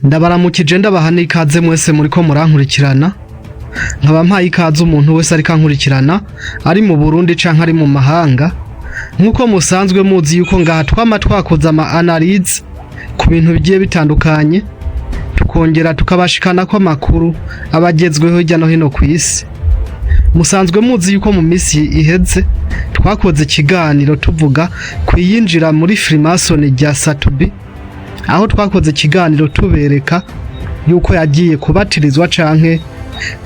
Ndabaramukije, ndabaha n'ikaze mwese muriko murankurikirana. Nkaba mpaye ikaze umuntu wese ariko ankurikirana, ari mu Burundi canke ari mu mahanga. Nk'uko musanzwe muzi yuko ngaha twama twakoze ama analyse ku bintu bigiye bitandukanye, tukongera tukabashikanako amakuru aba agezweho hirya no hino kw'isi. Musanzwe muzi yuko mu minsi iheze twakoze ikiganiro tuvuga kwiyinjira muri Freemason rya Sat-B, aho twakoze ikiganiro tubereka yuko yagiye kubatirizwa canke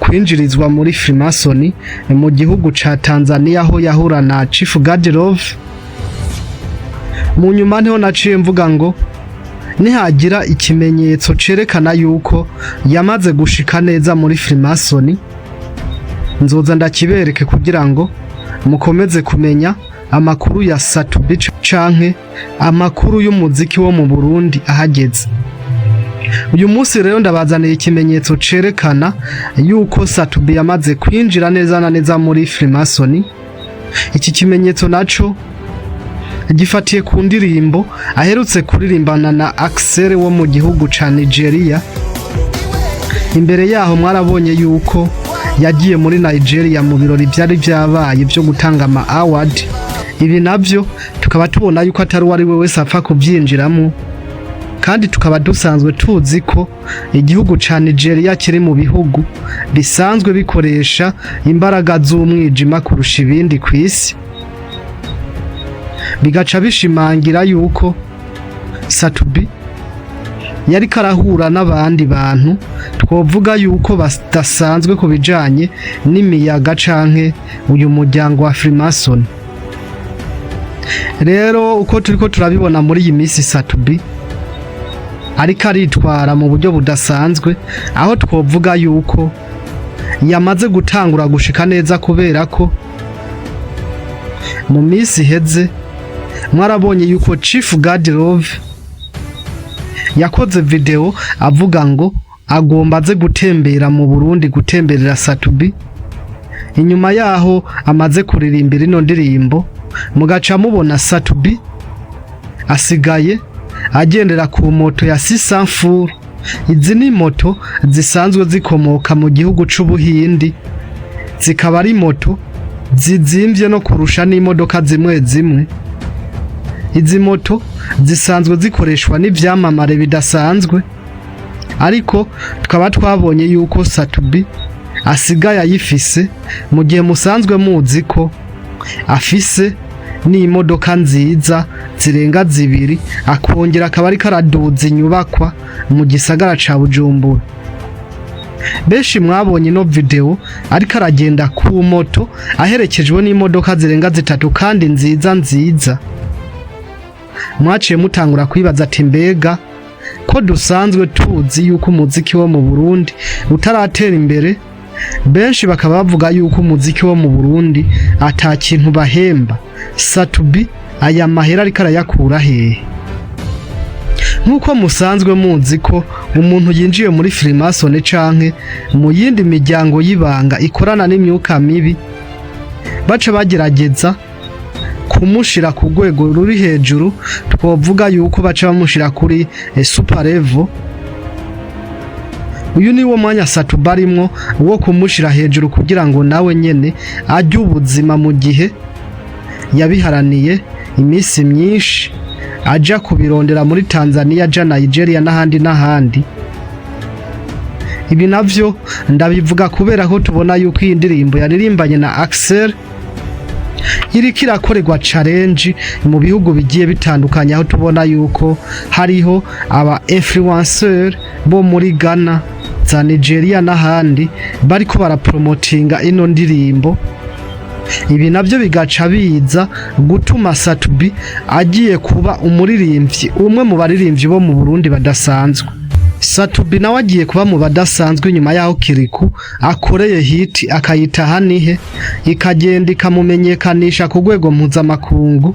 kwinjirizwa muri Freemason mu gihugu ca Tanzania, aho yahura na Chief Godlove. Mu nyuma niho naciye mvuga ngo nihagira ikimenyetso cerekana yuko yamaze gushika neza muri Freemason, nzoza ndakibereke kugira ngo mukomeze kumenya amakuru ya Sat-B canke amakuru y'umuziki wo mu Burundi ahageze. Uyu munsi rero ndabazaniye ikimenyetso cerekana yuko Sat-B yamaze kwinjira neza na neza muri Freemason. Iki kimenyetso naco gifatiye ku ndirimbo aherutse kuririmbana na Axel wo mu gihugu ca Nigeria. Imbere yaho mwarabonye yuko yagiye muri Nigeria mu birori vyari vyabaye vyo gutanga ama award. Ibi navyo tukaba tubona yuko atari uwo ari we wese apfa kuvyinjiramo, kandi tukaba dusanzwe tuzi ko igihugu ca Nigeria kiri mu bihugu bisanzwe bikoresha imbaraga z'umwijima kurusha ibindi kw'isi, bigaca bishimangira yuko Sat-B yariko arahura n'abandi bantu twovuga yuko badasanzwe ku bijanye n'imiyaga canke uyu muryango wa Freemason. Rero uko turiko turabibona muri iyi minsi, Sat-B ariko aritwara mu buryo budasanzwe, aho twovuga yuko yamaze gutangura gushika neza, kubera ko mu minsi iheze mwarabonye yuko Chief Godlove yakoze video avuga ngo agomba aze gutembera mu Burundi, gutemberera Sat-B inyuma yaho amaze kuririmbira ino ndirimbo. Mugaca mubona Sat-B asigaye agendera ku moto ya Sisanfur. Izi ni moto zisanzwe zikomoka mu gihugu c'Ubuhindi, zikaba ari moto zizimvye no kurusha n'imodoka zimwe zimwe. Izi moto zisanzwe zikoreshwa n'ivyamamare bidasanzwe, ariko tukaba twabonye yuko Sat-B asigaye ayifise, mu gihe musanzwe muzi ko afise n'imodoka nziza zirenga zibiri, akongera akaba ariko araduza inyubakwa mu gisagara ca Bujumbura. Benshi mwabonye ino video ariko aragenda ku moto aherekejwe n'imodoka zirenga zitatu kandi nziza nziza. Mwaciye mutangura kwibaza ati: "Mbega ko dusanzwe tuzi yuko umuziki wo mu Burundi utaratera imbere, benshi bakaba bavuga yuko umuziki wo mu Burundi ata kintu bahemba, Sat-B aya mahera ariko arayakura hehe?" Nk'uko musanzwe muzi ko umuntu yinjiye muri Freemason canke mu yindi miryango y'ibanga ikorana n'imyuka mibi, baca bagerageza kumushira ku rwego ruri hejuru, twovuga yuko baca bamushira kuri super level. Uyu ni wo mwanya Sat-B arimwo wo kumushira hejuru kugira ngo nawe nyene ajye ubuzima, mu gihe yabiharaniye iminsi myinshi aja kubirondera muri Tanzania, aja Nigeria n'ahandi n'ahandi. Ibi navyo ndabivuga kubera ko tubona yuko iyi ndirimbo yaririmbanye na Axel iriko irakorerwa challenge mu bihugu bigiye bitandukanye, aho tubona yuko hariho aba influencer bo muri Ghana, za Nigeria n'ahandi bariko barapromotinga ino ndirimbo. Ibi navyo bigaca biza gutuma Sat-B agiye kuba umuririmbyi, umwe mu baririmbyi bo mu Burundi badasanzwe. Sat-B nawe agiye kuba mu badasanzwe nyuma yaho Kirikou akoreye hit akayita Hanihe, ikagenda ikamumenyekanisha ku rwego mpuzamakungu.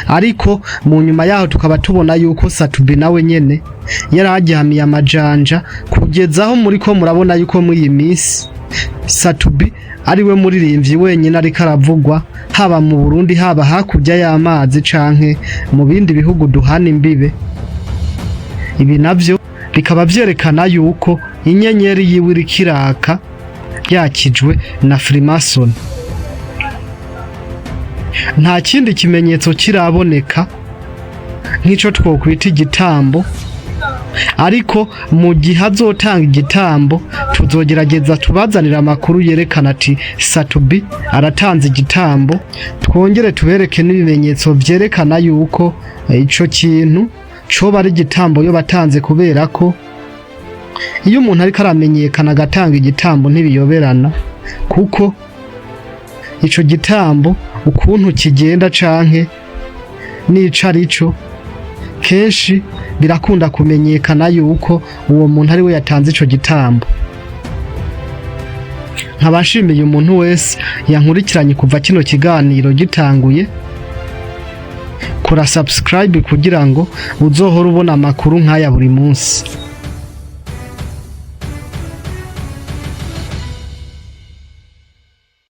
Ariko mu nyuma yaho tukaba tubona yuko Sat-B nawe nyene yari amajanja, kugeza aho muri ko murabona yuko muri iyi minsi Sat-B ari we muririmbyi wenyine ariko aravugwa, haba mu Burundi, haba hakurya y'amazi canke mu bindi bihugu duhana imbibe. Ibi navyo bigaca biza gutuma Sat-B Bikaba vyerekana yuko inyenyeri yiwe iriko iraka, yakijwe na Freemason. Nta kindi kimenyetso kiraboneka nk'ico twokwita igitambo, ariko mu gihe azotanga igitambo tuzogerageza tubazanira amakuru yerekana ati Sat-B aratanze igitambo, twongere tubereke n'ibimenyetso vyerekana yuko ico kintu coba ari igitambo yo batanze, kubera ko iyo umuntu ariko aramenyekana agatanga igitambo ntibiyoberana, kuko ico gitambo ukuntu kigenda canke n'ico arico, kenshi birakunda kumenyekana yuko uwo muntu ari we yatanze ico gitambo. Nkaba nshimiye umuntu wese yankurikiranye kuva kino kiganiro gitanguye. Kora subscribe kugira ngo uzohore ubona amakuru nk'aya buri munsi.